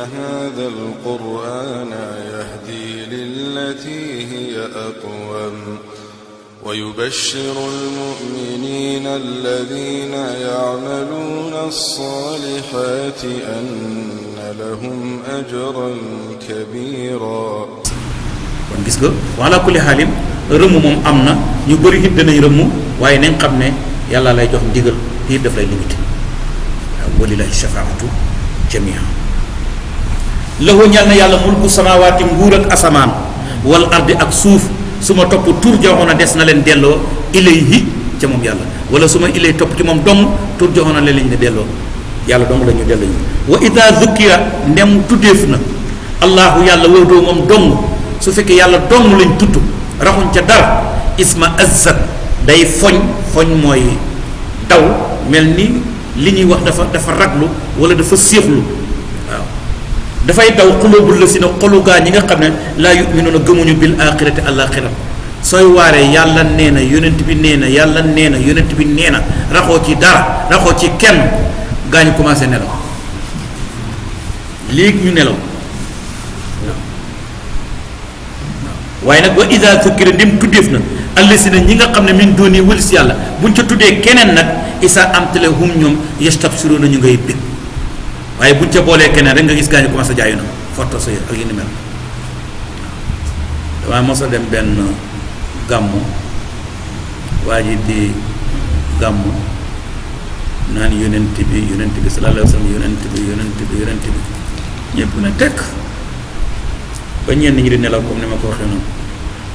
هذا القرآن يهدي للتي هي أقوم ويبشر المؤمنين الذين يعملون الصالحات أن لهم أجرا كبيرا. kon gis nga wala kulli xaalim rëmm moom am na ñu bëri it danañ rëmm waaye nañ xam ne yàlla lay jox ndigal fii daf lay limité waaw walilahi shafaatu jamia lahu ñal na yàlla mulku samawaati nguur ak asamaan wal ardi ak suuf su ma topp tur joxoon a des na leen delloo ilayhi ca moom yàlla wala su ma ilay topp ci moom dong tur joxoon a leen lañ ne delloo yàlla dong la ñu delloo ñu wa ida zukira ndem tuddeef na allahu yàlla wóodoo moom dong su fekkee yàlla dong lañ tudd raxuñ ca dara isma azzat day foñ mooy daw mel ni li ñuy wax dafa raglu wala dafa séexlu waaw dafay daw xulóobul la si na xolu gaa ñi nga xam ne laa yuminuuna gëmuñu bil axirati alaxira sooy waaree yàlla nee na yonent bi nee na yàlla nee na yonent bi nee na raxoo ci dara raxoo ci kenn gaa ñu commencé nelaw léegi ñu nelaw waaye nag wa ida zukkira ndim tuddeef na allasina ñi nga xam ne min dooni wëlis yàlla buñ ca tuddee keneen nag isa amtale hum ñoom yastabsiruuna ñu ngay bég waaye buñ ca boolee keneen rek nga gis gaa ñu commencé jaayu na forto sa ak yéen mel damaa mos a dem benn gàmmu waa ji di gàmmu naan yonent bi sallallahu alayhi wa sallam yonent bi ñëpp na tekk ba ñenn ñi di nelaw comme ni ma ko waxee noonu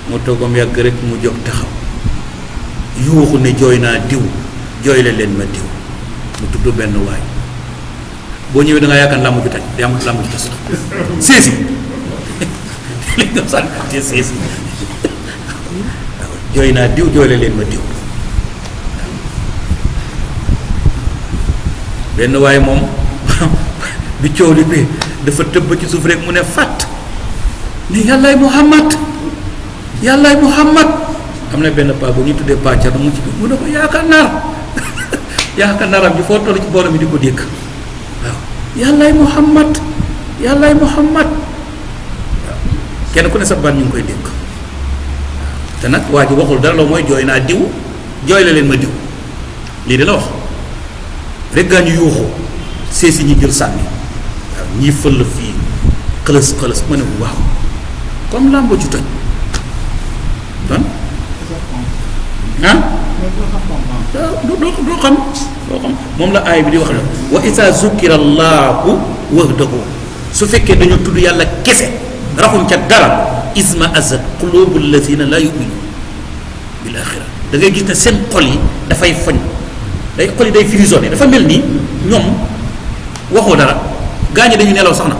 mu toogam yàgg rek mu jóg taxaw yuuxu ne jooy naa diw jooy leen ma diw mu tudd benn waay boo ñëwee da nga yaakaar làmb ju taj day am làmb ju tas séesi li nga sànni séesi jooy naa diw jooy leen ma diw benn waay moom bi coow li bi dafa tëbb ci suuf rek mu ne fàtt ne yàllaay muhammad am na benn paa bu ñu tuddee paa Thierno mu ci bi mu ne ko yaakaar naaram bi foo toll ci boole mi di ko dégg waaw yàllaay muhammad waaw kenn ku ne sa baat ñu ngi koy dégg te nag waa ji waxul dara la mooy jooy naa diw jooy leen ma diw lii de la wax rek gaa ñu yuuxu seesi ñi jël sànni waaw ñii fël fii xëlës ma ne waaw comme làmbo ju toj don doo xam moom la aay bi di wax la wa isa zukira allahu wahdahu su fekkee dañoo tudd yàlla kese raxuñ ca dara isma azat qulubu alladina la yuminu bil axira da ngay gis ne seen xol yi dafay foñ xol yi day fusionné dafa mel ni ñoom waxoo dara gaa ñi dañu nelaw sax na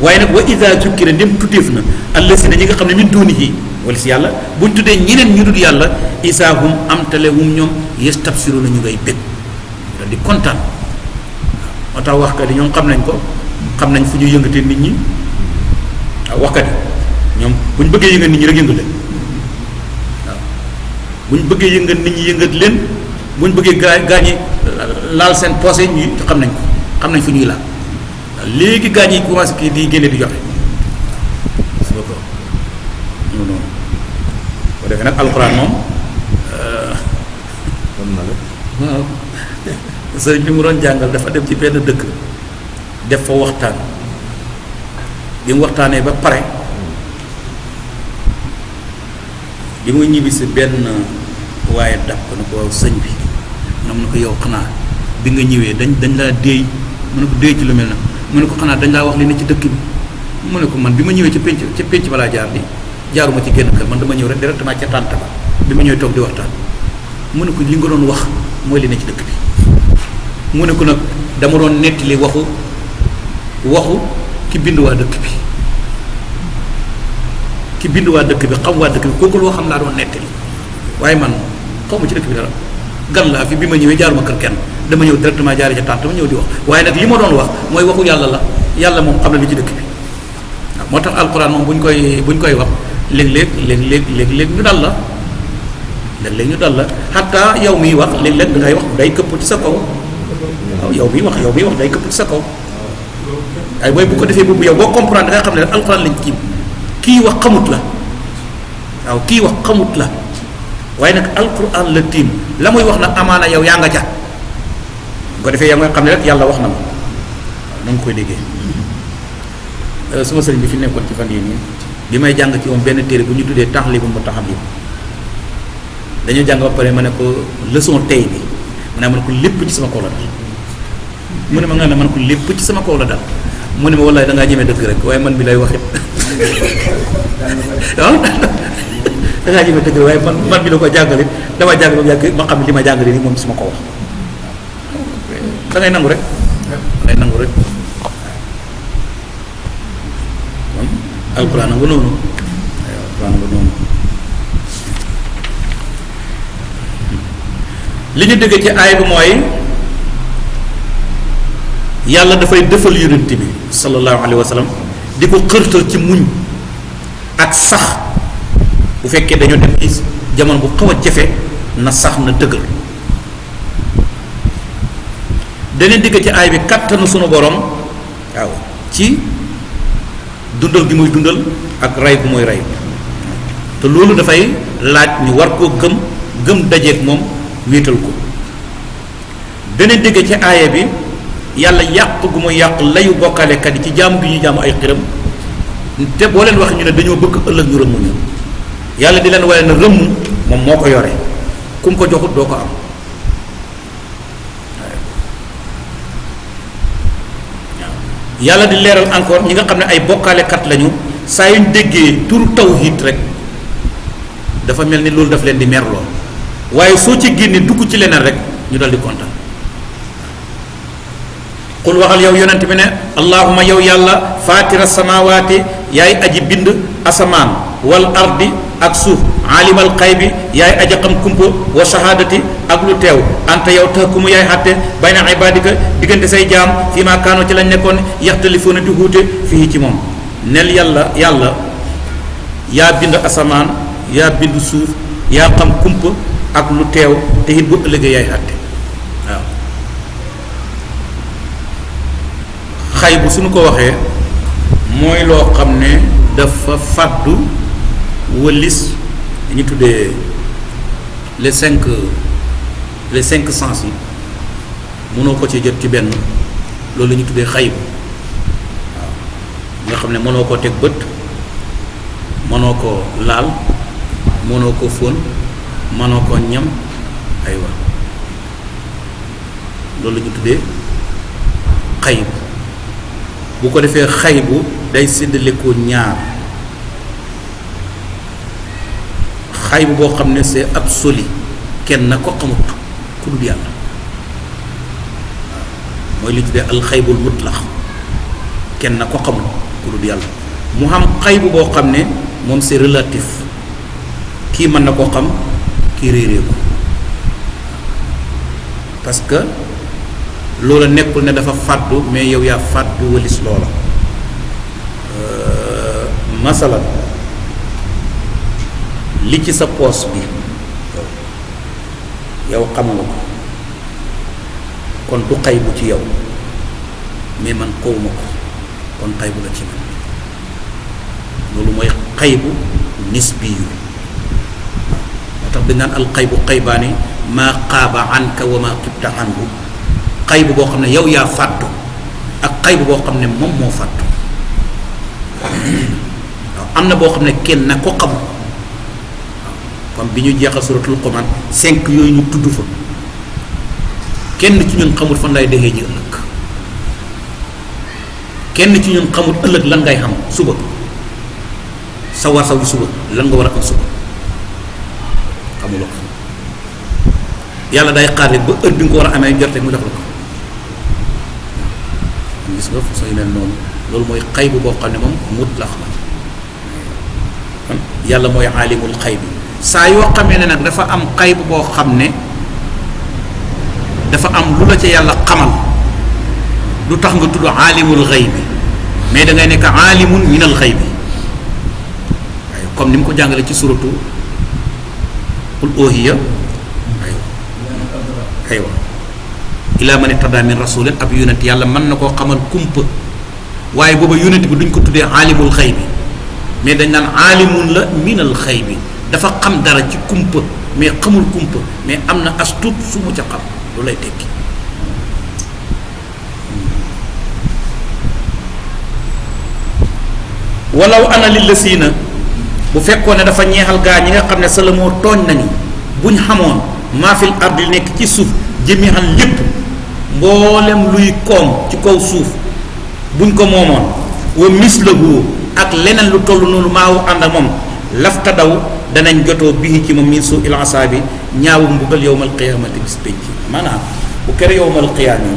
waaye nag wa ida zukkira ndem tuddeef na allasina ñi nga xam ne min duunihi wala si yàlla buñ tuddee ñeneen ñu dul yàlla isaa hum amtale hum ñoom yastabsiruna ñu ngay bég da di kontaan moo tax waxkat yi ñoom xam nañ ko xam nañ fu ñu yëngatee nit ñi waaw waxkat yi ñoom buñ bëggee yëngat nit ñi rek yëngat leen waaw buñ bëggee yëngat nit ñi yëngat leen buñ bëggee gaa ñi laal seen poosé ñu xam nañ ko xam nañ fu ñuy laal léegi gaañ yi commencé kii di génne di joxe su ko noonu ko defee nag alxuraan moom waaw sëriñ bi mu doon jàngal dafa dem ci benn dëkk def fa waxtaan bi mu waxtaanee ba pare bi muy ñibbisi benn waaye dab ko na ko waaw sëñ bi nam na ko yow xanaa bi nga ñëwee dañ laa déey mu ne ko déey ci lu mel na mu ne ko xanaa dañ laa wax li ne ci dëkk bi mu ne ko man bi ma ñëwee ca pénc balaa jaar bi jaaruma ci génn kër man dama ñëw rek directement ca tànt ba bi ma ñëwee toog di waxtaan mu ne ko li nga doon wax mooy li ne ci dëkk bi mu ne ko nag dama doon nettali waxu ki bind waa dëkk bi xam waa dëkk bi kooku loo xam laa doon nettali waaye man xaw ma ci dëkk bi dara gan laa fi bi ma ñëwee jaaruma kër kenn dama ñëw directement jaari ca tànt ma ñëw di wax waaye nag li ma doon wax mooy waxu yàlla la yàlla moom xam na li ci dëkk bi waaw moo tax alquran moom buñ koy wax léeg-léeg ñu dal la léeg-léeg ñu dal la xataa yow miy wax léeg-léeg da ngay wax day këpp ci sa kaw waaw yow miy wax day këpp ci sa kaw ay mooy bu ko defee boobu yow boo comprendre da nga xam ne alxuraan lañ tiim kii wax xamut la waaw kii wax xamut la waaye nag alxuraan la tiim la muy wax nag amaana yow yaa nga ca bu ko defee yaa nga xam ne rek yàlla wax na ma na nga koy déggee. suma sëriñ bi fi nekkoon ci fan yii nii bi may jàng ci moom benn téere bu ñu tuddee taxlibu mu taxalim dañoo jàng ba pare ma ne ko leçon tey bi mu ne ma ne ko lépp ci sama kaw la dal mu ne ma nga ne man ko lépp ci sama kaw la dal mu ne ma wallaay da ngaa ñemee dëgg rek waaye man bi lay waxit waaw da ngaa ñemee dëgg rek waaye man bi la ko jàngalit dama jàng ba mu yàgg ma xam ne li ma jàngale nii moom sama kaw wax da ngay nangu rek da ngay nangu rek alquran nga noonu alquran nga noonu li ñu dégg ci aay bi mooy yàlla dafay defal yonent bi sallallahu alayhi wa sallam di ko xërtal ci muñ ak sax bu fekkee dañoo dem ci jamono bu xaw a jafe na sax na dëgër danañ dégg ci aay bi kattanu sunu borom waaw ci dundal gi muy dundal ak rey bu muy rey te loolu dafay laaj ñu war koo gëm dajeeg moom wéetal ko dana dégg ci aaya bi yàlla yàq gu muy yàq layu bokkaalekat yi ci jaamu gi ñuy jaamu ay xiram te boo leen wax ñu ne dañoo bëgg ëllëg ñu rëmm ñu yàlla di leen wane ne rëmm moom moo ko yore ku mu ko joxut doo ko am yàlla di leeral encore ñi nga xam ne ay bokkaalekat lañu saa yuñ déggee turu tawhid rek dafa mel ni loolu daf leen di merloo waaye soo ci génnee dugg ci leneen rek ñu dal di kontaan qul waxal yow yonent bi ne allahuma yow yàlla faatira samawaati yaay aji bind asamaan wal ardi ak suuf aalimal xaybi yaay aji xam kumpa wa shahadati ak lu teew anta yow tahkumu yaay xatte bayna ibadika diggante say jaam fii maa kaanoo ci lañ nekkoon yaxtalifuuna di xuute fii ci moom nel yàlla yaa bind asamaan yaa bind suuf yaa xam kumpa ak lu teew te it bu ëllëgee yaay xatte waaw xay bu suñu ko waxee mooy loo xam ne dafa fàddu wëlis dañuy tuddee les cinq sens yi mënoo ko ci jot ci benn loolu la ñuy tuddee xay bu waaw nga xam ne mënoo koo teg bët mënoo ko laal mënoo ko fóon mënoo ko ñam aywa loolu la ñu tuddee xay bu ko defee xay bu day séddale ko ñaar xay bu boo xam ne c'est absolu kenn na ko xamut ku dul yàlla mooy li tuddee alxaybul mutlax kenn na ko xamut ku dul yàlla mu xam xay bu boo xam ne moom c'est relatif kii mën na koo xam kii réeree ko parce que loola nekkul ne dafa fàddu mais yow yaa fàddu walis loola masalan li ci sa poos bi yow xam nga ko kon du xay bu ci yow mais man xawma ko kon xay bu la ci man loolu mooy xay bu nisbi yu moo tax dañ naan alxaybu xaybaani maa xaaba anka wa maa xibta anhu xaybu boo xam ne yow yaa fàttu ak xaybu boo xam ne moom moo fàttu waaw am na boo xam ne kenn na ko xam waaw comme bi ñu jeexal suratul Luqmaan 5 yooyu ñu tudd fa kenn ci ñun xamul fan lay dexee ji ëllëg kenn ci ñun xamul ëllëg lan ngay xam suba sa war saw yi suba lan nga war a am suba xamuloo ko yàlla day xaar rek ba heure bi nga ko war a amee jot rek mu jox la ko gis nga façon yu mel noonu loolu mooy xay bu boo xam ne moom mutlax la kon yàlla mooy aalimul xay bi saa yoo xamee ne nag dafa am xay bu boo xam ne dafa am lu la ca yàlla xamal du tax nga tudd aalimul xay bi mais da ngay nekk aalimun minal xay bi waaye comme ni mu ko jàngale ci suratu qul oohiya aywa ilaa man irtadaa min rasulin ab yonent yàlla mën na koo xamal kumpa waaye booba yonent bi duñ ko tuddee aalimul xëy bi mais dañ naan aalimun la minal xëy bi dafa xam dara ci kumpa mais xamul kumpa mais am na as tuut su mu ca xam lu lay tekki walaw ana lil la siina bu fekkoon ne dafa ñeexal gaa ñi nga xam ne salamoo tooñ nañu buñ xamoon maa fil ardi nekk ci suuf jami'an lépp mboolem luy koom ci kaw suuf buñ ko moomoon wa mislahu ak leneen lu toll noonu maawu ànd ak moom lafta daw danañ jotoo bii ci moom min suu il asaabi ñaawu mbugal yowmal qiyaamati bis penc maanaam bu kere yowmal qiyaam yi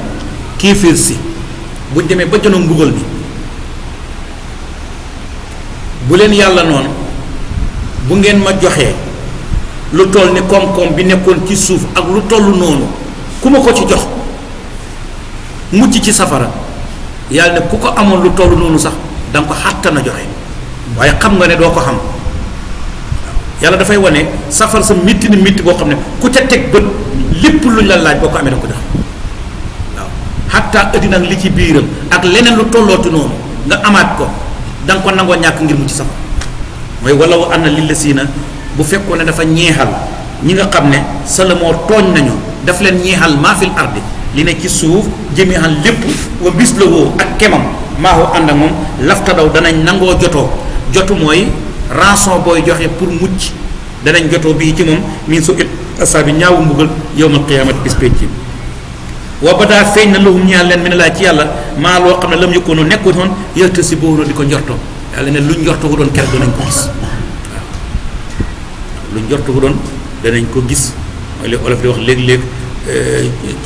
kiifir si buñ demee ba jono mbugal bi bu leen yàlla noonu bu ngeen ma joxee lu toll ni koom-koom bi nekkoon ci suuf ak lu toll noonu ku ma ko ci jox mucc ci safara yàlla ne ku ko amoon lu toll noonu sax da nga ko xàttana joxe waaye xam nga ne doo ko xam yàlla dafay wane safara sa mitti ni mitti boo xam ne ku ca teg bët lépp luñ la laaj boo ko amee da ko jox waaw xàttaa addina li ci biiram ak leneen lu tollooti noonu nga amaat ko da nga ko nangoo ñàkk ngir mucc safara mooy walaw anna lillasiina bu fekkoon ne dafa ñeexal ñi nga xam ne salamoo tooñ nañu daf leen ñeexal maa fil ardi li ne ci suuf jami'an lépp wa mislahoo ak kemam maa hu ànd ak moom lafta daw danañ nangoo jotoo jotu mooy rançon booy joxe pour mucc danañ jotoo bii ci moom min su it asaabi ñaawu mbugal yawmal qiyaamati bis penc wa badaa feeñ na lahum ñaan leen mi ne laa ci yàlla maa loo xam ne lam yëkkoonoo nekku noonu yëtta si boobu di ko njortoo yàlla ne luñ njortoo ko doon keroog danañ ko gis waaw luñ njortoo ko doon danañ ko gis mooy li olof di wax léeg-léeg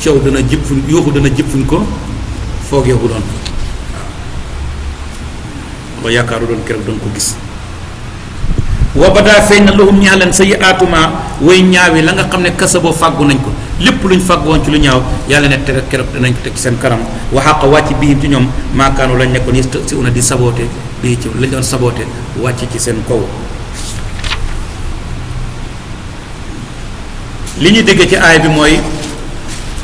coow dana jëpp fuñ yooxu dana jëpp fuñ ko foogee ko doon waaw ba yaakaaru doon keroog doon ko gis wa badaa feeñ na lahum ñaan leen sayyi'aatuma way ñaawi la nga xam ne kasa boo fàggu nañ ko lépp luñ fàgg woon ci lu ñaaw yàlla ne tere keroog danañ ko teg ci seen kanam waxaaqa wàcc bii ci ñoom maakaanu lañ nekkoon si una di saboote bii ci lañ doon saboote wàcc ci seen kaw li ñu déggee ci aay bi mooy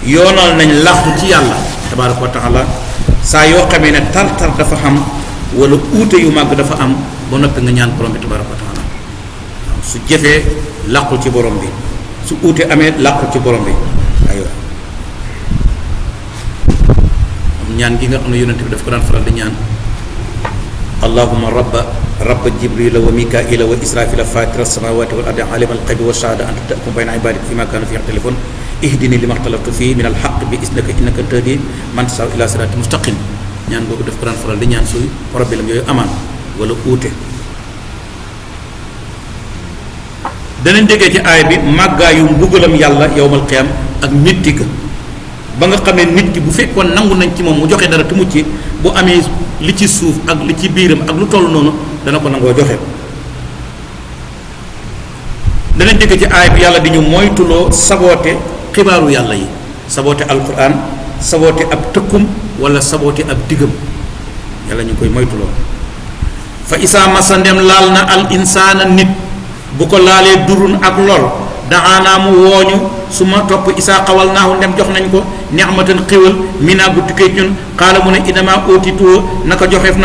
yoonal nañ làqu ci yàlla tabaaraka wa taala saa yoo xamee ne tar-tar dafa xam wala uute yu màgg dafa am ba noppi nga ñaan borom bi tabaaraka wa taala su jëfee làqul ci borom bi su uute amee làqul ci borom bi aywa am ñaan gi nga xam ne yonent bi daf ko daan faral di ñaan allahumma rabba jibrila wa mikaila wa israfila fatira samawati wal ardi alima alxaybi wa shahada anta tahkum bayna ibadika fi ma kanu fi yaxtalifun ihdini lima xtalaftu fii min alxaq bi isnaka innaka tahdi man tashaa ila sirati mustaqim ñaan boobu daf ko daan faral di ñaan suy problème yooyu amaan wala uute danañ déggee ci aay bi màggaayu mbugalam yàlla yowmal qiyam ak métti ga ba nga xam ne nit ki bu fekkoon nangu nañ ci moom mu joxe dara te mucc bu amee li ci suuf ak li ci biiram ak lu toll noonu dana ko nangoo joxe danañ déggee ci aay bi yàlla di ñu moytuloo saboote xibaaru yàlla yi saboote alquran saboote ab tëkkum wala saboote ab digam yàlla ñu koy moytuloo fa isaa masa ndem laal na al insaana nit bu ko laalee durun ak lor daxaanaa mu wooñu su ma topp isaa xawal naahu ndem jox nañ ko neexmatan xiwal minaa bu tukkee ñun xaala mu ne inama ootituwo naka joxeef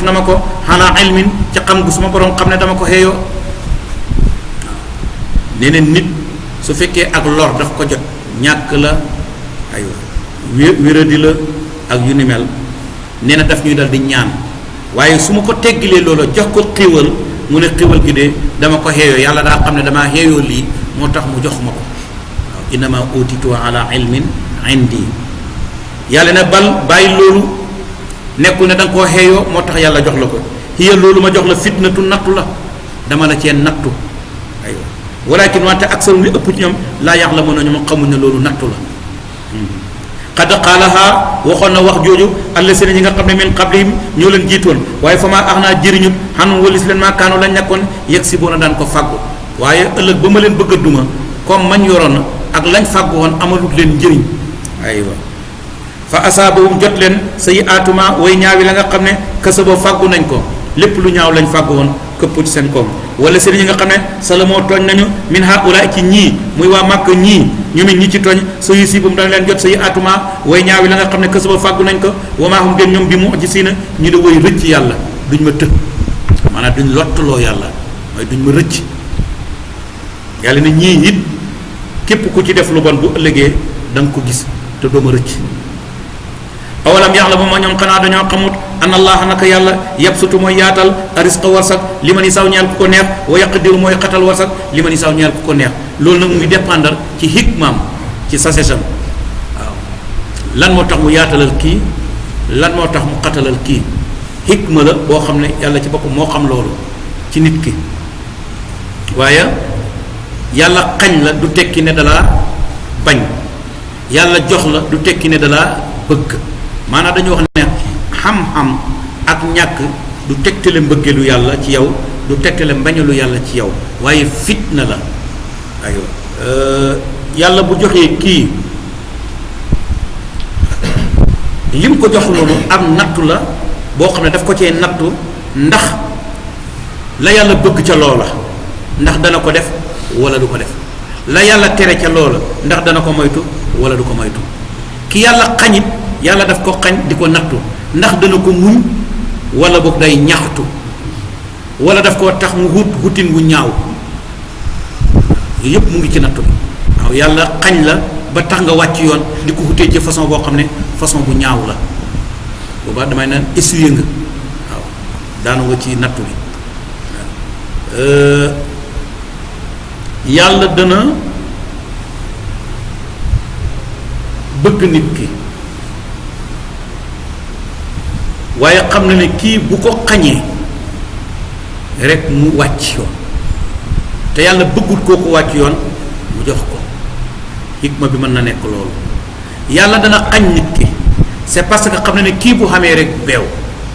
na ma ko xalaa ilmin ci xam gu suma borom xam ne dama ko xeeyoo nee na nit su fekkee ak lor daf ko jot ñàkk la aywa wéradi la ak yu ni mel nee na daf ñuy dal di ñaan waaye su ma ko teggilee loola jox ko xiwal mu ne xiwal gi de dama ko xeeyoo yàlla daa xam ne damaa xeeyoo lii moo tax mu jox ma ko waaw innama utitu ala ilmin indi yàlla ne bal bàyyi loolu nekkul ne da nga koo xeeyoo moo tax yàlla jox la ko hiya loolu ma jox la fitnatu nattu la dama la cee nattu aywa walakin wante aksarum li ëpp ci ñoom laa ya'lamuuna ñoom xamuñ ne loolu nattu la qad qaalaha waxoon na wax jooju allazina ñi nga xam ne min qablihim ñoo leen jiitoon waaye fa maa ax naa jëriñut xanum walis leen maa kaanu lañ nekkoon yegg si boona daan ko fàggu waaye ëllëg ba ma leen bëgg a duma comme mañ yoroon ak lañ fàggu woon amalut leen njëriñ aywa fa asaabahum jot leen sayyi'aatuma way ñaawi la nga xam ne kasaba fàggu nañ ko lépp lu ñaaw lañ fàggu woon këpp ci seen koom wala seen ñi nga xam ne salamoo tooñ nañu min haula ci ñii muy waa màkk ñii ñu mit ñi ci tooñ sa yu sibum dana leen jot sa yu atuma way ñaawi la nga xam ne kësaba fàggu nañ ko wamaahum den ñoom bi mu ji siina ñu de way rëcc yàlla duñ ma të maanaam duñ lottuloo yàlla mooy duñ ma rëcc yàlla ne ñii nit képp ku ci def lu bon bu ëllëgee da nga ko gis te doo ma rëcc awalam yaxlamu ma ñoom xanaa dañoo xamut an allaha naka yàlla yabsutu mooy yaatal arisqa warsak li man isaaw ñeel ku ko neex wa yaqdiru mooy xatal warsak li man isaaw ñeel ku ko neex loolu nag mu ngi dépendre ci hikmaam ci sasesam waaw lan moo tax mu yaatalal kii lan moo tax mu xatalal kii hikma la boo xam ne yàlla ci boppam moo xam loolu ci nit ki waaye yàlla xañ la du tekki ne dalaa bañ yàlla jox la du tekki ne dalaa bëgg maanaam dañu wax ne xam-xam ak ñàkk du tegtale mbëggeelu yàlla ci yow du tegtale mbañalu yàlla ci yow waaye fitna la aywa yàlla bu joxee kii lim ko jox loolu am nattu la boo xam ne daf ko cee nattu ndax la yàlla bëgg ca loola ndax dana ko def wala du ko def la yàlla tere ca loola ndax dana ko moytu wala du ko moytu ki yàlla xañit yàlla daf ko xañ di ko nattu ndax dana ko muñ wala boog day ñaxtu wala daf koo tax mu hutin wu ñaaw yooyu yëpp mu ngi ci nattu bi waaw yàlla xañ la ba tax nga wàcc yoon di ko hutee ci façon boo xam ne façon bu ñaaw la boobaa damay naan essuyer nga waaw daanu nga ci nattu bi yàlla dana bëgg nit ki waaye xam na ne kii bu ko xañee rek mu wàcc yoon te yàlla bëggut kooku wàcc yoon mu jox ko hikma bi mën na nekk loolu yàlla dana xañ nit ki c'est parce que xam na ne kii bu xamee rek beew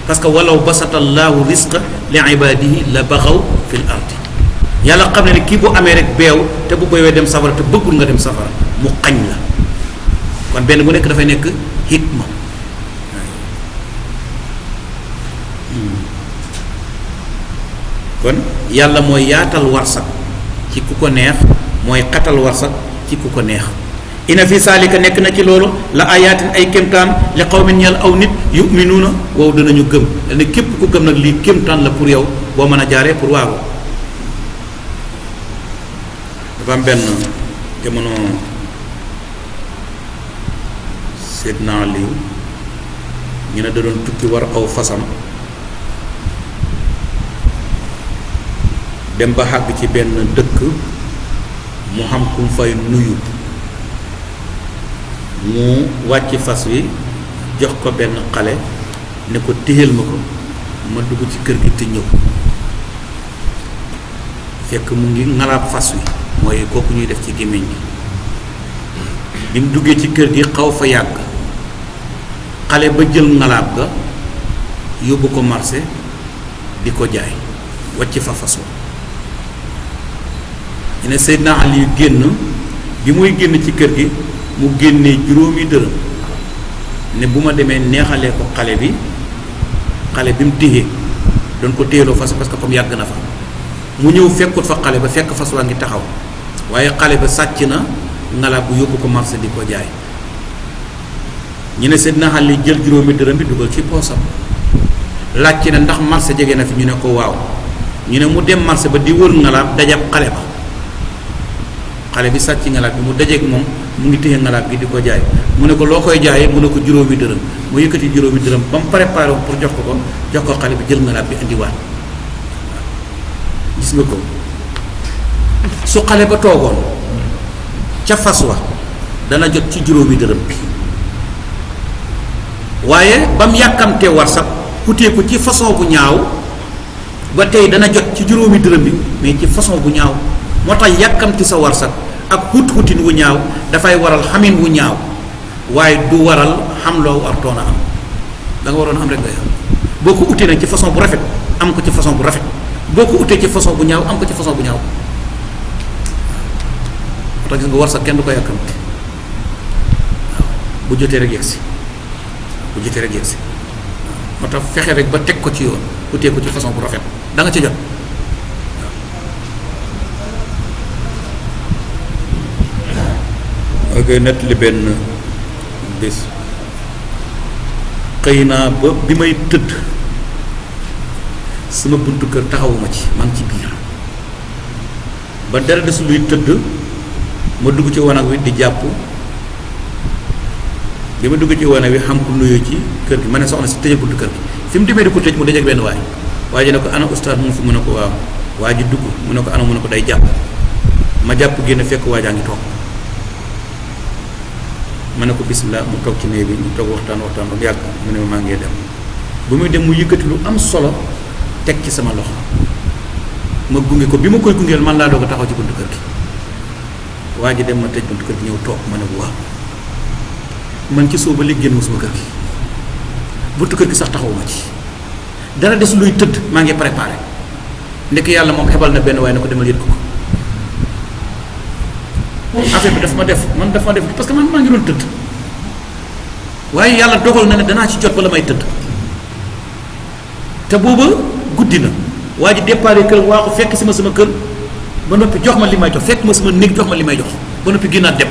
parce que walaw basata allahu risqa li ibadihi la baxaw fil ardi yàlla xam na ne kii bu amee rek beew te bu béywee dem safara te bëggul nga dem safara mu xañ la kon benn bu nekk dafay nekk hikma kon yàlla mooy yaatal warsak ci ku ko neex mooy xatal warsak ci ku ko neex ina fi saalika nekk na ci loolu la ayaatin ay kémtaan li qawmin ñeel aw nit yuminuuna wow danañu gëm ne képp ku gëm nag lii kémtaan la pour yow boo mën a jaaree pour waaru dafa am benn jamono Seydina Aliou ñu ne da doon tukki war aw fasam dem ba xàgg ci benn dëkk mu xam ku mu fay nuyu mu wàcc fas wi jox ko benn xale ne ko téyel ma ko ma dugg ci kër gi te ñëw fekk mu ngi ngalaab fas wi mooy kooku ñuy def ci gémmiñ gi bi mu duggee ci kër gi xaw fa yàgg xale ba jël ngalaab ga yóbbu ko marché di ko jaay wàcc fa fas wa ñu ne Seydina Ali génn bi muy génn ci kër gi mu génnee juróomi dërëm ne bu ma demee neexalee ko xale bi mu téye doon ko téyeloo fas parce que comme yàgg na fa mu ñëw fekkut fa xale ba fekk fas waa ngi taxaw waaye xale ba sàcc na ngalaab bu yóbbu ko marché di ko jaay ñu ne Seydina Ali jël juróomi dërëm bi dugal ci poosam laaj ci ne ndax marché jege na fi ñu ne ko waaw ñu ne mu dem marché ba di wër ngalaab dajab xale ba xale bi sàcc ngalaab bi mu dajeeg moom mu ngi téye ngalaab gi di ko jaay mu ne ko loo koy jaayee mu ne ko juróomi dërëm mu yëkkati juróomi dërëm ba mu préparé pour jox ko xale bi jël ngalaab bi indiwaat gis nga ko su xale ba toogoon ca fas wa dana jot ci juróomi dërëm bi waaye ba mu yàkkamtee war sax kutee ko ci façon bu ñaaw ba tey dana jot ci juróomi dërëm bi mais ci façon bu ñaaw moo tax yàkkamti sa war sax ak xutin wu ñaaw dafay waral xamin wu ñaaw waaye du waral xam loo wartoon a am da nga waroon am rek ngay am boo ko utee nag ci façon bu rafet am ko ci façon bu rafet boo ko utee ci façon bu ñaaw am ko ci façon bu ñaaw moo tax gis nga war sax kenn du ko yàkkamti waaw bu jotee rek yegsi moo tax fexe rek ba teg ko ci yoon utee ko ci façon bu rafet da nga ci jot waaw ok nettali benn bés xëy naa ba bi may tëdd sama buntu kër taxawuma ci maa ngi ci biir ba dara des luy tëdd ma dugg ci wanag wi di jàpp bi ma dugg ci wanag wi xam ku nuyoo ci kër gi ma ne soxna si tëjee buntu kër gi fi mu demee di ko tëj mu dajeek benn waay ji ne ko ana ustaas mu fi mu ne ko waaw waa ji dugg mu ne ko ana mu ne ko day jàpp ma jàpp génn fekk waajaa ngi toog ma ne ko bismillah mu toog ci néeg bi ñu toog waxtaan ba mu yàgg mu ne ma maa ngi dem bu muy dem mu yëkkati lu am solo teg ci sama loxo ma gunge ko bi ma koy gungeel man laa doog a taxaw ci buntu kër gi waa ji dem ma tëj buntu kër gi ñëw toog ma ne ko waaw man ci soo ba léegi génn sama kër gi buntu kër gi sax taxawuma ci dara des luy tëdd maa ngi préparé ndekk yàlla moom xebal na benn waaye ne ko demal yët ko affaire bi daf ma def parce que man maa ngi doon tëdd waaye yàlla dogal na ne danaa ci jot bala may tëdd te booba guddi na waa ji déparé kër waa ko fekk si ma sama kër ba noppi jox ma li may jox fekk ma sama néeg jox ma li may jox ba noppi génnaat dem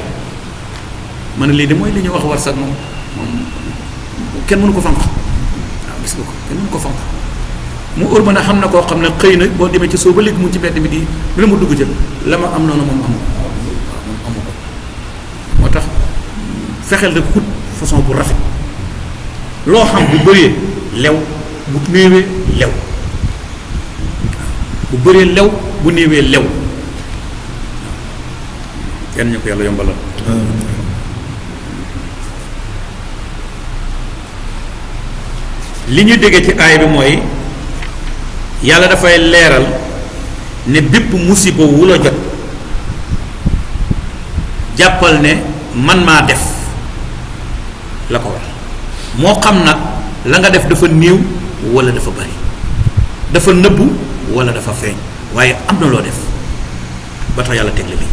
ma ne lii de mooy li ñuy wax war sax moom kenn mënu ko fanq waaw gis nga ko kenn mënu ko fanq mu ër ma ne xam na koo xam ne xëy na boo demee ci soo ba léegi mu ci mbedd mi di lu ne mu dugg jël la ma am noonu moom amu ko moo tax fexeel rek xut façon bu rafet loo xam bu bëree lew bu néewee lew bu bëree lew bu néewee lew kenn ñu ko yàlla yombalal li ñu déggee ci aay bi mooy yàlla dafay leeral ne bépp musiba wu la jot jàppal ne man maa def la ko war moo xam nag la nga def dafa néew wala dafa bari dafa nëbbu wala dafa feeñ waaye am na loo def ba tax yàlla tegle lii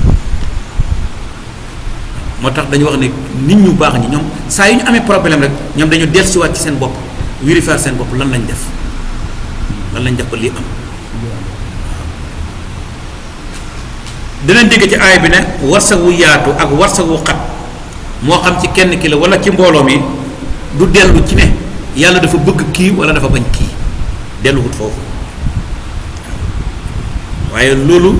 moo tax dañu wax ne nit ñu baax ñi ñoom saa yu ñu amee problème rek ñoom dañu dellusiwaat ci seen bopp vérifier seen bopp lan lañ def ba lii am dinañ dégg ci aay bi ne warsa wu yaatu ak warsa wu xat moo xam ci kenn ki la wala ci mbooloo mi du dellu ci ne yàlla dafa bëgg kii wala dafa bañ kii delluwut foofu waaye loolu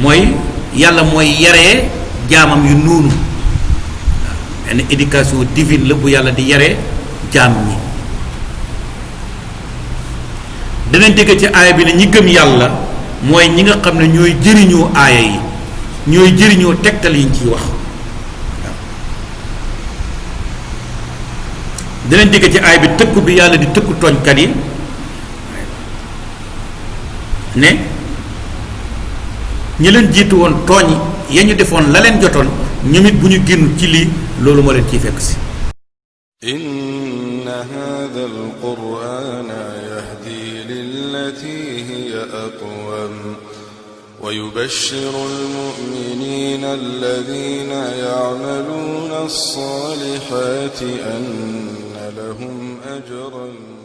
mooy yàlla mooy yaree jaamam yu noonu waaw benn éducation divine la bu yàlla di yaree jaam ñi dinañ dégg ci aaya bi ne ñi gëm yàlla mooy ñi nga xam ne ñooy jëriñoo aaya yi ñooy jëriñoo tegtal yi ñu ciy wax waaw dinañ dégg ci aaya bi tëkku bi yàlla di tëkku tooñkat yi ne ñi leen jiitu woon tooñ ya ñu defoon la leen jotoon ñoom it bu ñu génn ci lii loolu moo leen ciy fekk si inna hadha al-qur'ana yahdi lillati hiya aqwam wa yubashshiru al-mu'minina alladhina ya'maluna as-salihati anna lahum ajran